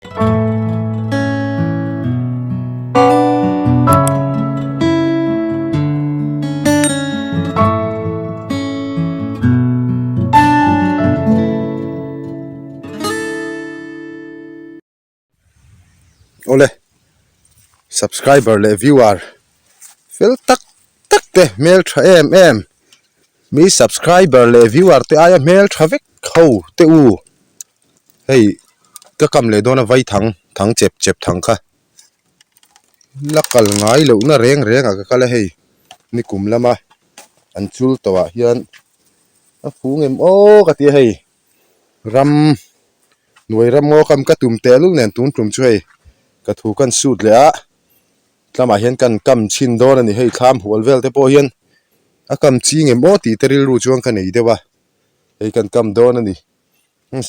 Awle subscriber leh viewer fel tak tak te hmel tha em em mi subscriber leh viewer te aia hmel tha vek ho te u hei ka kam leh dawn a vai thang thang chep chep thang kha la kal ngai loh na reng reng ah ka kal a hei nikum lama an chul tawh ah hian a fung em aw ka ti a hei. Ram hnuai ram ngaw kam ka tum teh lul nen tun tum chu hei ka thu kan sut leh a tlamah hian kan kam chhin dawn a ni hei thlam hual vel te pawh hian a kam ching em aw tih te rilru chuan ka nei deuh a hei kan kam dawn a ni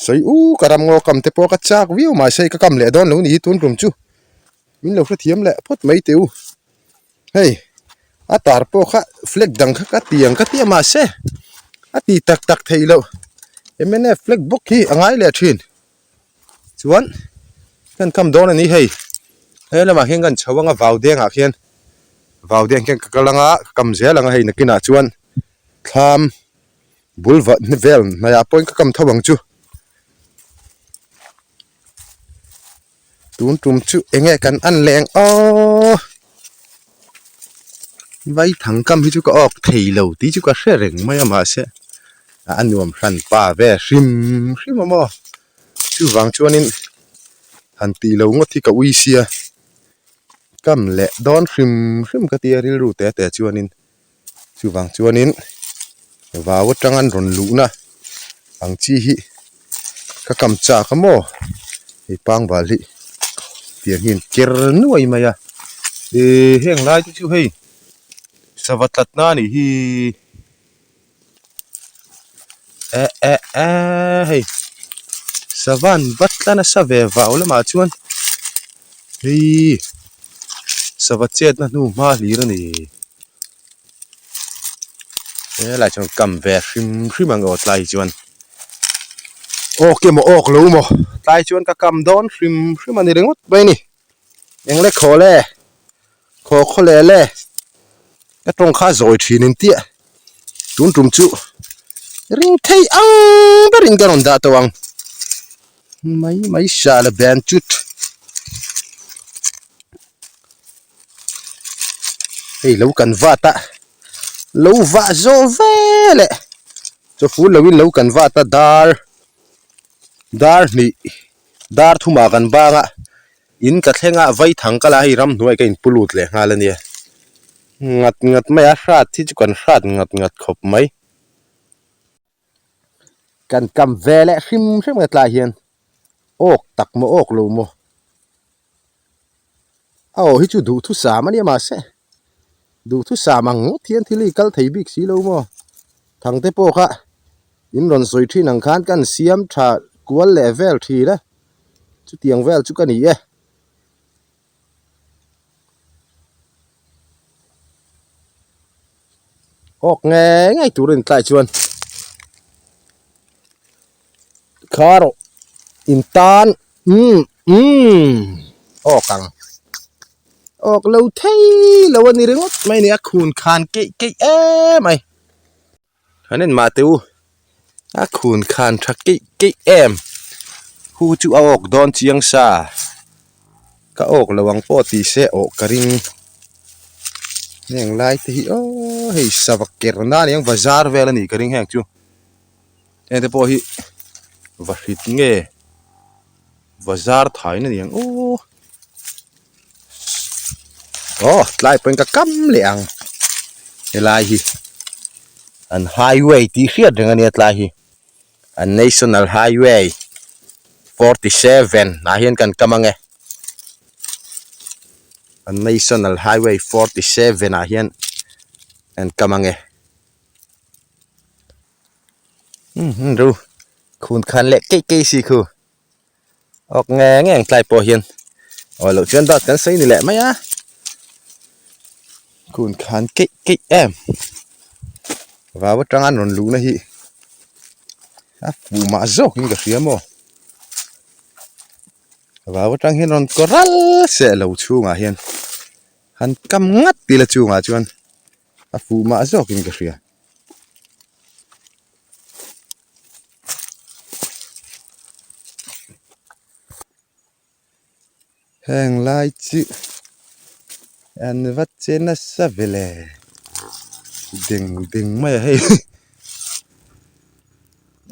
sawi u ka ram ngaw kam te pawh ka chak viau mahse ka kam leh dawn lo ni hi tun tum chu min lo hrethiam leh phawt mai teh u. Hei a tar pawh kha flag dang kha ka ti ang ka ti a mahse a ti tak tak theih loh mnf flag bawk hi a ngai leh thin chuan kan kam dawn a ni hei he lamah hian kan chho anga vau dengah khian vau deng khian ka kal anga ka kam zel ang a hei nakinah chuan thlam bul vel hnaiah pawhin ka kam tho ang chu. Tun tum chu eng nge kan en leh ang aww vai thang kam hi chu ka awk thei lo tih chu ka hre reng mai a mahse a nuam hran pa ve hrim hrim a maw chuvang chuanin han tih lo ngawt hi ka ui sia kam leh dawn hrim hrim ka tia rilru te te chuanin. Chuvang chuanin vau atanga an rawn luhna ang chi hi ka kam chak a maw hei pangbal hi tiang hi an ker nuai mai a ihh heng lai te chu hei sava tlatna a nih hi eh eh eh hei sava an va tla nasa ve vau lamah chuan hei sava chetna hnu hma hlir a ni helai chuan kam ve hrim hrim ang aw tlai chuan awk emaw awk lo maw tlai chuan ka kam dawn hrim hrim a ni ringawt mai a ni eng le khaw le. Khaw khaw leh le ka tawng kha a zawi thin in tia tun tum chu ring thei ang berin ka rawn dah tawh ang mai mai sah la ban chut hei lo kan vat a lo vah zawh veleh chaw ful loin lo kan vat a dar dar hnih dar thumah kan bang a. In ka thleng a vai thang ka la hei ramhnuai ka inpu lut leh nghal a nia. Ngat ngat mai a hrat hi chu kan hrat ngat ngat khawp mai. Kan kam ve leh hrim hrim nge tlai hian awk tak maw awk lo maw. A aw hi chu duhthusam a nia mahse duhthusam ang ngawt hian thil hi kal thei bik si lo maw. Thangte pawh kha in rawn sawi thin ang khan kan siam tha kual leh vel thin a. Chutiang vel chu ka ni e. Awk nge ngei tur in tlai chuan kha rawh in tan umm umm awk ang awk lo thei lo a ni ringawt mai a ni a khun khan keih keih em mai. An en mah teh u a khun khan tha keih keih em hu chu a awk dawn chiang sa ka awk lo ang pawh tih se awh ka ring heng lai te hi aw hei sava ker na aniang bazar vel a nih ka ring heng chu heng te pawh hi va hrit nge bazar thain a ni ang aw. Aw tlai pawhin ka kam leh ang helai hi an highway tih hriat reng ania tlai hi an national highway 47 ah hian kan kam ange an national highway 47 ah hian kan kam ange umm ru khun khan leh keih keih si khu. Awk nge nge ang tlai pawh hian aw loh chuan dawt kan sawi ni leh mai a kun khan keih keih em vau atanga an rawn luhna hi a fuh mah zawk in ka hria maw. Vau atang hian rawn kaw ral seh lo chhungah hian han kam ngat ila chungah chuan a fuh mah zawkin ka hria. Heng lai chu an va che nasa ve le ding ding mai a hei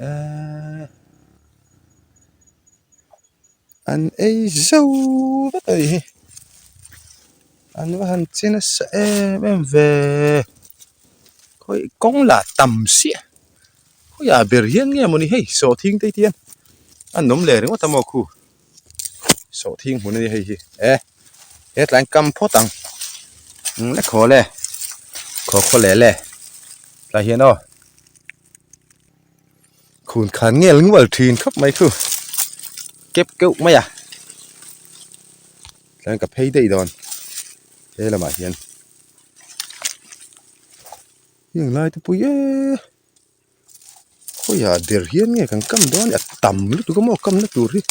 eee an ei zo vek a nih hi an va han che nasa em em ve khawi kawng lah tam siah khawiah ber hian nge mawni hei sawhthing te hi tihian an awm leh ringawt a maw khu. Sawhthing hmun a ni hei hi e he tlai kam phawt ang eng lek haw le khaw khaw leh le tlai hian aw khun khan ngel ngual thin khawp mai chu kep keuh mai a tlai ka phei daih dawn he lamah hian heng lai te pui e. Khawiah der hian nge kan kam dawn a tam lutuk a maw kamna tur hi.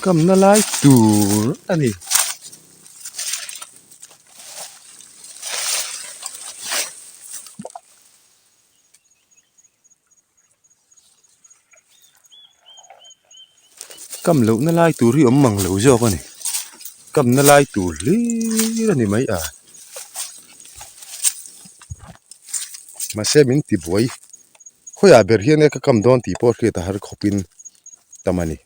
Kamna lai tur a ni. Kam lohna lai tur hi awm mang lo zawk a ni kamna lai tur hlir a ni mai a mahse min ti buai khawiah ber hian nge ka kam dawn tih pawh hriat a har khawpin tam a ni.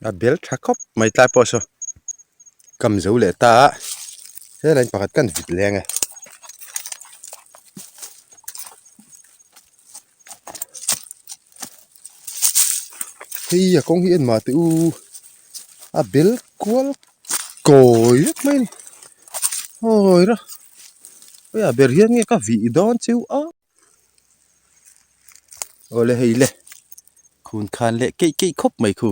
A bel tha khawp mai tlai pawh saw kam zo leh ta a helai pakhat kan vit leng e. Hei a kawng hi en mah teh u a bel kual kawi vek mai a ni hawi ra hei a ber hian nge ka vih dawn cheu a. Awle hei le khun khan leh keih keih khawp mai khu.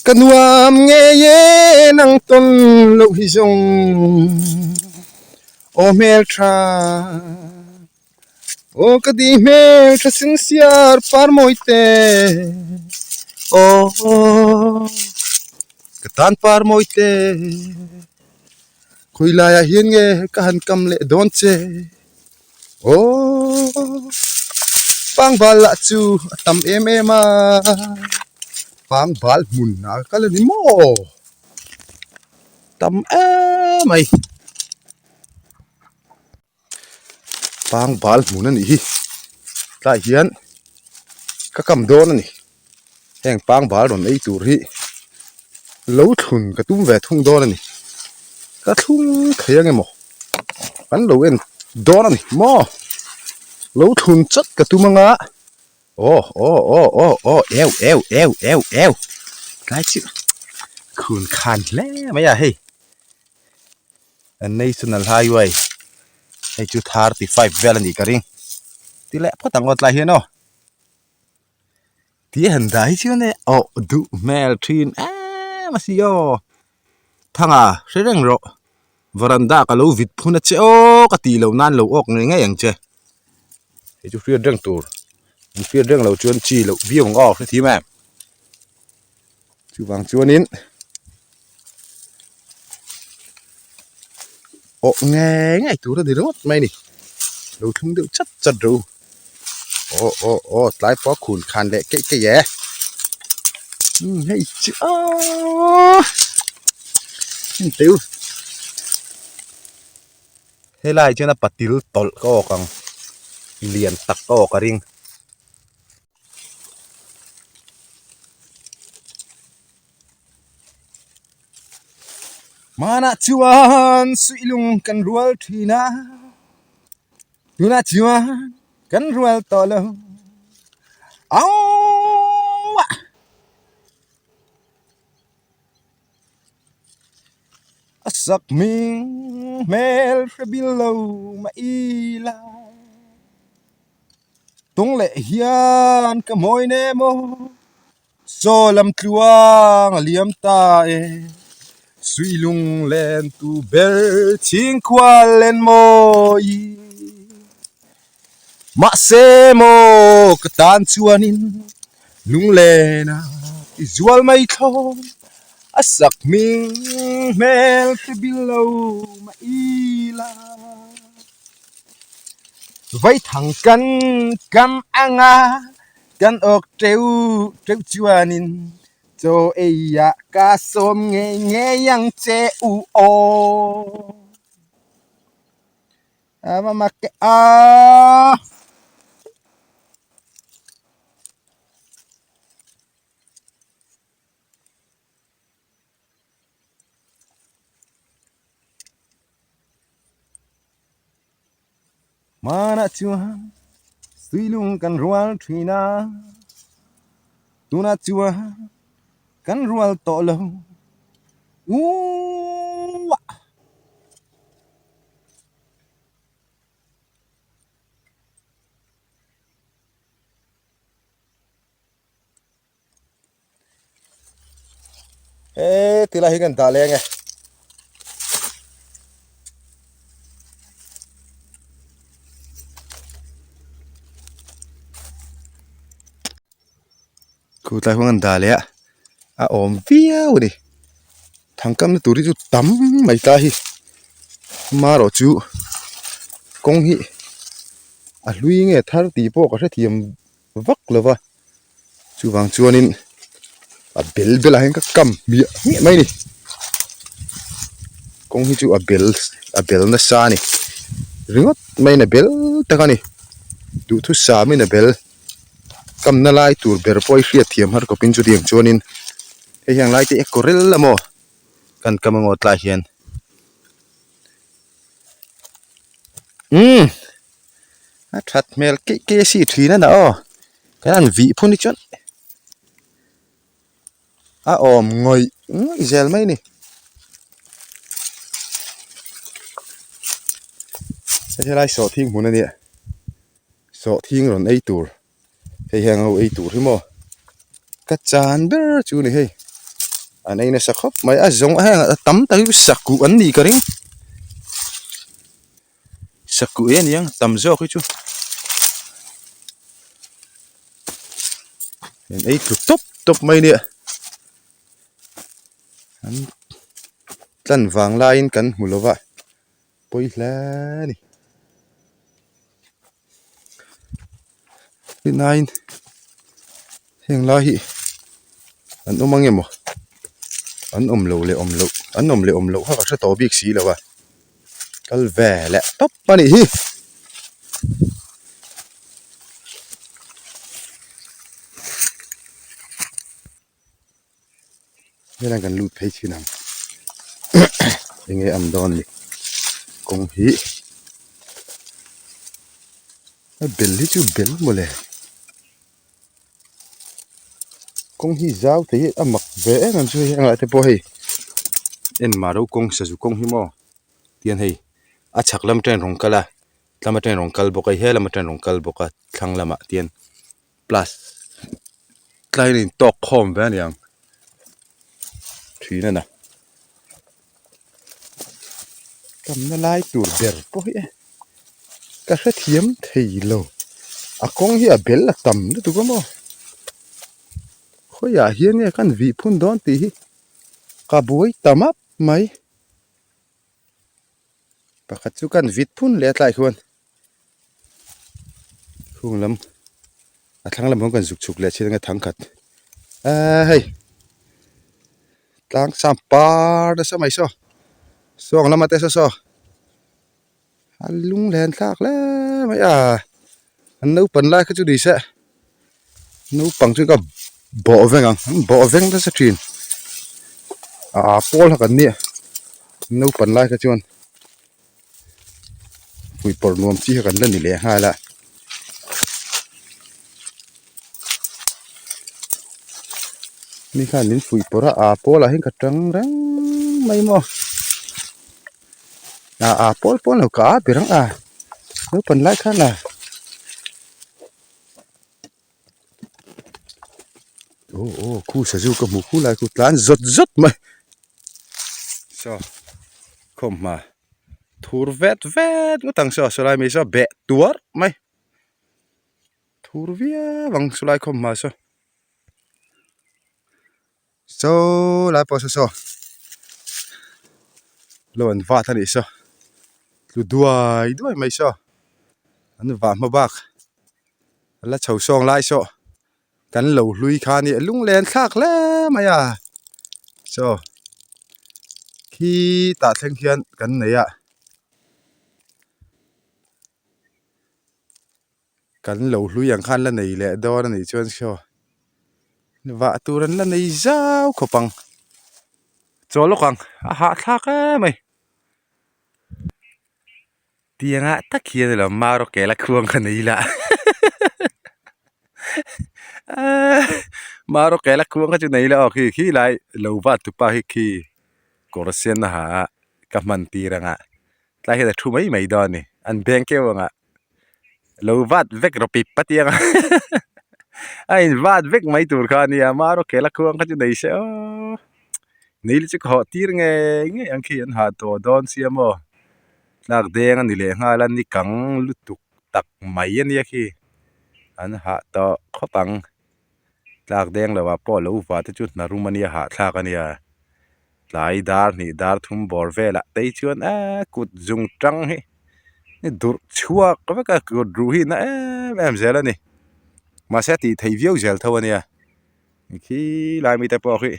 Ka nuam ngei e nang tawn loh hi zawng aw hmeltha. Aw ka di hmel tha sing siar par mawi te aw ka tan par mawi te khawi laiah hian nge ka han kam leh dawn che aw pangbal lah chu a tam em em a pangbal hmun ah ka kal a ni maw tam em mai. Pangbal hmun a nih hi tlaiah hian ka kam dawn a ni heng pangbal rawn ei tur hi lo thlun ka tum ve thung dawn a ni ka thlung thei ang emaw kan lo en dawn a ni maw lo thlun chat ka tum anga aw aw aw aw aw eu eu eu eu eu tlai chu khun khan hle mai a hei. National Highway hei chu 35 vel a nih ka ring ti leh phawt ang aw tlai hian aw tih a han dah hi chuan e awh duh hmel thin em a si aw thanga hre reng rawh varanda ka lo vit phun a che aw ka tih loh nan lo awk ngei ngei ang che hei chu hriat reng tur an hriat reng loh chuan chi loh viau ang aw hrethiam em. Chuvang chuanin awh ngei ngei tur a ni ringawt mai a ni lo thlung deuh chat chat ro aw aw aw tlai pawh a khun khan leh keih keih e umm hei chu aaa heng teu helaiah chuan a patil tawlh ka awk ang lian tak ka awk a ring. Hmanah chuan suihlung kan rual thin a, tunah chuan kan rual tawh lo. Auah! A sak hming hmel hre bil lo mah ila. Tung leh hian ka mawi nem aw. Saw lam tluang a liam ta e. Sui lung len tu ber chhingkhual len mawi. Mahse maw ka tan chuanin lunglena i zual mai thlawm a sak hming hmel hre bil lo mah ila. Vaithang kan kam anga kan awk teuh teuh chuanin chaw eiah ka sawm ngei ngei ang che u aw. A va mak e a. Hmanah chuan suilung kan rual thin a, tunah chuan kan rual tawh lo. Uuuuah! He ti lai hi kan dah leng e. Khu tlai huang an dah leh a a awm viau a ni thangkamna tur hi chu tam mai ta hi amaherawh chu kawng hi a hlui nge thar tih pawh ka hrethiam vak lo va chuvang chuanin a bel belah hian ka kam hmiah hmiah mai a ni kawng hi chu a bel a bel nasa a ni ringawt maiin a bel tak a ni duhthusam in a bel. Kamna lai tur ber pawh i hriat thiam har khawpin chutiang chuanin hei hian lai te hi a kaw rel a maw kan kam a ngawt lai hian umm a that hmel keih keih a si thin a na aw kan han vih phun hi chuan a awm ngawih ngawih zel mai a ni. Hei helai sawhthing hmun a nia. Sawhthing rawn ei tur hei hian ho ei tur hi maw ka chan ber chu ni hei an ei nasa khawp mai a zawng heng a tam tak hi sakuh an nih ka ring sakuh hi a ni ang tam zawk hi chu an ei tlu tawp tawp mai nia an tlan vang laiin kan hmu lo va. Pawi hle a ni. Tinain heng lai hi an awm ang emaw an awm loh leh awm loh an awm leh awm loh kha ka hre tawh bik si lo a kal ve leh tawp a nih hi. Helai kan lut phei thin ang enge an dawn ni kawng hi a bel hi chu bel mawle kawng hi zau thei hi a mak ve em em chu hei engah te pawh hei en mah ro kawng sazu kawng hi maw tihian hei a chhak lam atangin rawn kal a tlam atangin rawn kal bawk a he lam atangin rawn kal bawk a thlang lamah tihian. Plus tlai in tawk khawm ve aniang thin a na tamna lai tur ber pawh hi e ka hrethiam thei lo a kawng hi a bel a tam lutuk a maw khawiah hian nge kan vih phun dawn tih hi ka buai ta map mai pakhat chu kan vit phun leh a tlaiah khuan. Chung lam a thlang lamah kan zuk chhuk leh chin anga thang khat eee hei tlang sang par nasa mai saw sawng lama te saw saw a lung len thlak hle mai a an naupan lai kha chu ni se naupang chu ka bawh veng ang an bawh veng nasa thin a pawl kha kan nia naupan lai kha chuan. Puipawrh nuam chi kha kan la ni leh nghal a. Mi khan min fuihpawrh a aa pawl ah hian ka tang reng mai maw. A aa pawl pawl lo ka aa ber ang a naupang lai khan a. Aw aw. Aw khu sazu ka hmu khu lai khu tlan zawt zawt mai saw khawmhma thur vet vet ngawt ang saw sawlai mai saw beh tuar mai thur viau ang sawlai khawmhma saw saw lai pawh saw saw lo an vat a nih saw tlu duai duai mai saw an vah hma bak a la chho sawng lai saw. Kan lo hlui kha a ni a lunglen thlak hle mai a chaw khi tah thleng hian kan nei a kan lo hlui ang khan la nei leh dawn a nih chuan saw vah tur an la nei zau khawp ang chaw lawk ang a hahthlak em mai. Tiangah tak hian ilo Maro kela khuang kha nei ila Maro kela khuang kha chu nei ila aw khi khi lai lo va tupa hi khi kawr sen a ha a ka hman tir anga tlai hian a thu mai mai dawn a ni an beng keuh anga lo vat vek rawh pip a ti anga a in vat vek mai tur kha a nia Maro kela khuang kha chu nei se aw nei la chu ka hawh tir ngei ngei ang khi an ha tawh dawn sia maw. Tlak deng a ni leh nghal a ni kang lutuk tak mai a nia khi an hah tawh khawp ang tlak deng lo ah pawh lo vah te chu hna rum a nia hahthlak a nia tlai dar hnih dar thum bawr velah te hi chuan eee kut zung tang hi durh chhuak vek a kut ruh hi na em em zel a ni mahse a tih theih viau zel tho a nia khi lai mite pawh khi.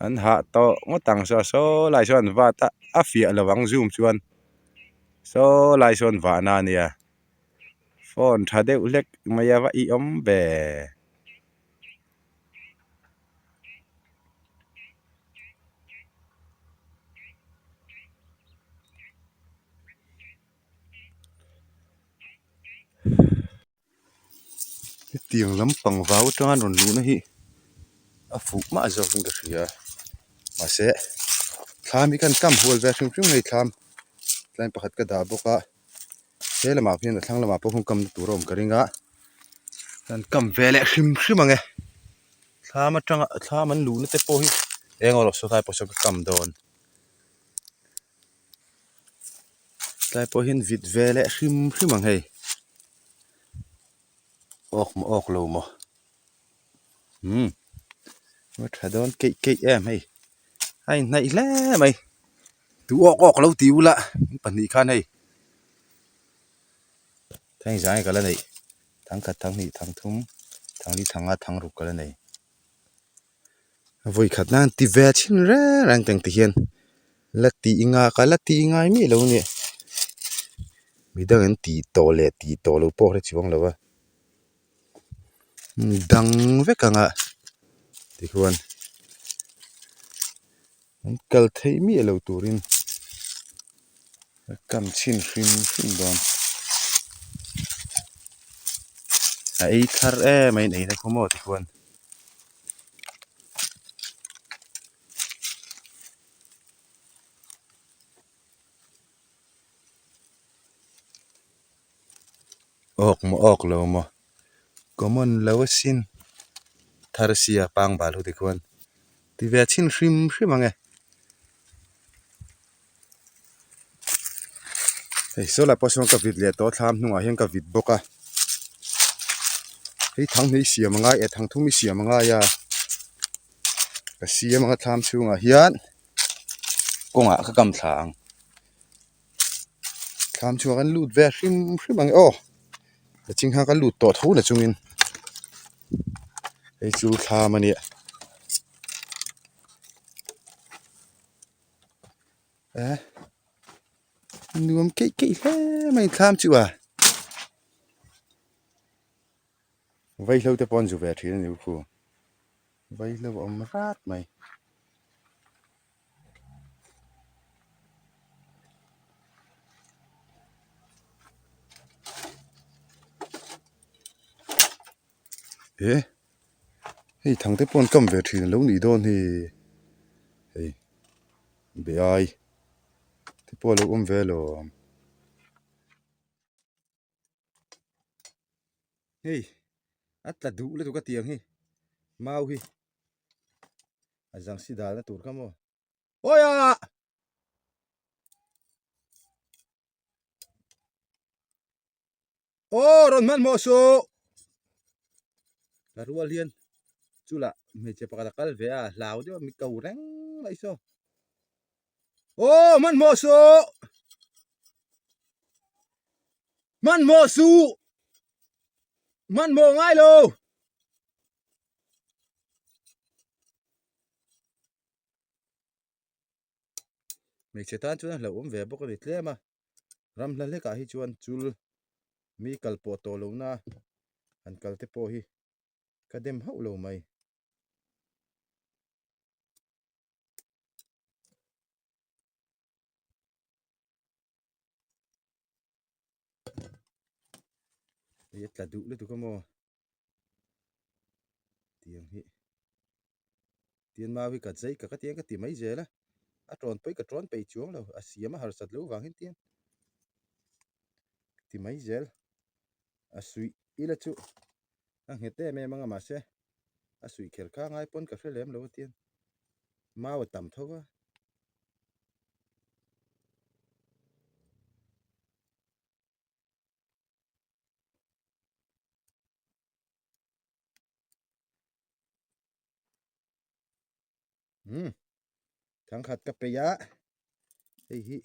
An hah tawh ngawt ang saw saw lai sawn an vat a a fiah lo ang zoom chuan saw lai sawn vahna a nia phone tha deuh hlek mai a va i awm ve. Hetiang lampang vau atanga rawn luhna hi a fuh mah zawk in ka hria mahse thlam hi khan kam hual ve hrim hrim hei thlam tlai pakhat ka dah bawk a he lamah hian a thlang lamah pawh hung kamna tur a awm ka ring a kan kam ve leh hrim hrim ang e thlam atanga thlam an luhna te pawh hi eng erawh saw tlai pawh saw ka kam dawn tlai pawh hian vit ve leh hrim hrim ang hei awk maw awk lo maw umm a tha dawn keih keih em hei a inhnaih hle mai tu awk awk lo ti ula pahnih khan hei thang zai ka la neih thangkhat thanghnih thangthum thangli thanga thangruk ka la nei. Vawi khat nan ti ve chhin reng reng teng ti hian la tih nga ka la tih ngai miah lo nia midang an tih tawh leh tih tawh loh pawh hre chuang lo a dang vek ang a tikhuan an kal theih miah loh turin a kam chhin hrim hrim dawn a ei thar em a in ei na khaw maw tikhuan. Awk maw awk lo maw common lo asin thar sia pangbal ho tikhuan ti ve chhin hrim hrim ang e. Hei saw lai pawh sawn ka vit leh tawh a thlam hnungah hian ka vit bawk a hei thang hi siam a ngai eh thang thum hi siam a ngai a ka siam ang a thlam chhungah hian kawngah ka kam thla ang thlam chhungah kan lut ve hrim hrim ang e aw a ching kha ka lut tawh tho na chungin hei chu thlam a nia. Eh nuam keih keih hle mai thlam chu a vaihlo te pawh an zu ve thin a ni khu vaihlo a awm rat mai. Eh hei thang te pawh an kam ve thin a lo nih dawn hi hei. Be ai te pawh a lo awm ve alawm. Hei a tla duh lutuk a tiang hi mau hi. A zang si dalna tur kha maw. Awi a! Aw rawn hmanhmawh suh! Ka rual hian chulah hmeichhe pakhat a kal ve a, hlau deuh a mi ko reng mai saw. Aw hmanhmawh suh! Hmanhmawh suh! Hmanhmawh ngai lo! Hmeichhe tan chuan a hlauhawm ve bawk a ni tlem a, ram hla hlekah hi chuan chul mi kal pawh tawh lohna han kal te pawh hi ka dem hauh lo mai. Hei a tla duh lutuk a maw tiang hi tian mau hi ka zai ka ka tiang ka ti mai zel a a tawn pawh hi ka tawn peih chuang lo a siam a harsat loh vang hian tiang ka ti mai zel a suih ila chu a nghet em em ang a mahse a suih kher kha ngai pawn ka hre lem lo a tiang mau a tam tho va. Umm thangkhat ka peih a hei hi.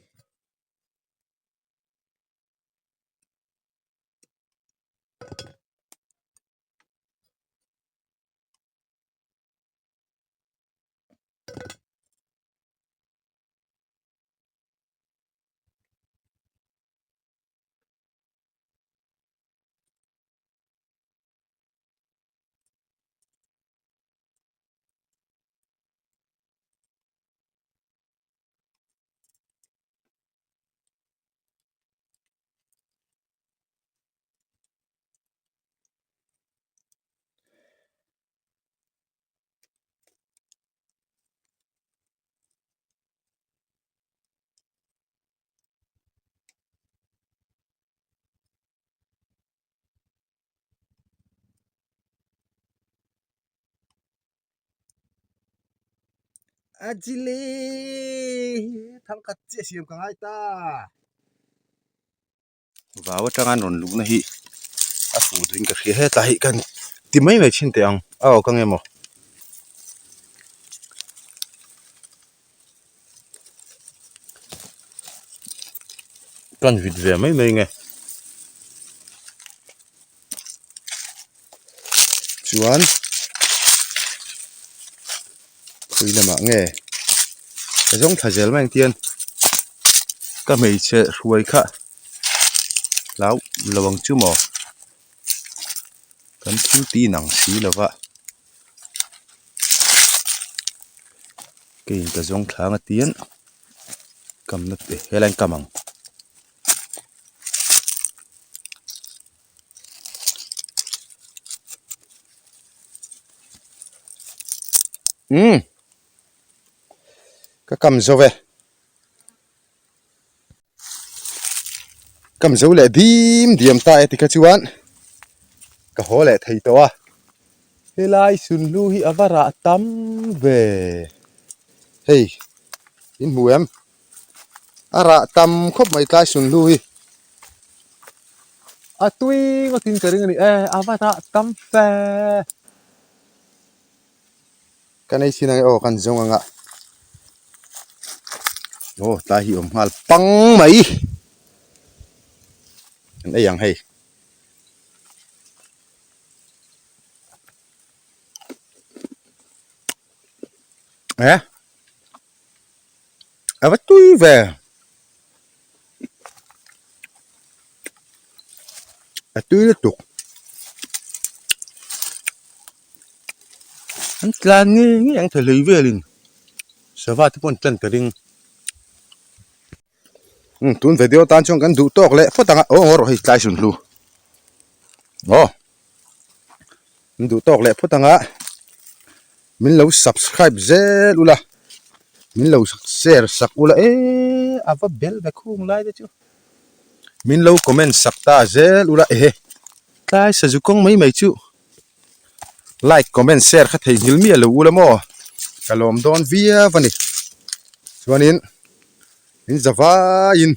A chile thangkhat chiah siam ka ngai ta. Vau atanga an rawn luhna hi a fuh duhin ka hria hetlai hi kan ti mai mai thin teh ang a aw ka nge maw. Kan vit ve mai mai nge chuan khawi lamah nge ka zawng thla zel mai ang tian ka hmeichhe hruai kha hlau lo ang chu maw kan thil tih inang si lo va. Keiin ka zawng thlang a tian kamna te helai an kam ang. Umm ka kam zo ve. Kam zo leh dim diam ta e tikha chuan ka haw leh thei tawh a helai sunhlu hi a va rah tam ve hei in hmu em a rah tam khawp mai tlai sunhlu hi a tui ngawtin ka ring a ni e a va rah tam fe. Ka nei chin ange aw kan zawng anga aw tlai hi awm nghal pang mai an ei ang hei e a va tui ve a tui lutuk. An tlan ngei ngei ang tha hlei velin sava te pawh an tlan ka ring. Umm tun video tan chuan kan duh tawk leh phawt ang a aw ngaw rawh hei tlai sun hlu aw an duh tawk leh phawt ang a min lo subscribe zel ula min lo share sak ula eee a va bel ve khung lai te chu min lo comment sak ta zel ula ehe tlai sazu kawng mai mai chu. Like comment share kha thei nghil miah lo ula maw? Ka lawm dawn viau a ni. Chuanin in za vaiin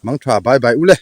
mangtha bye bye u le.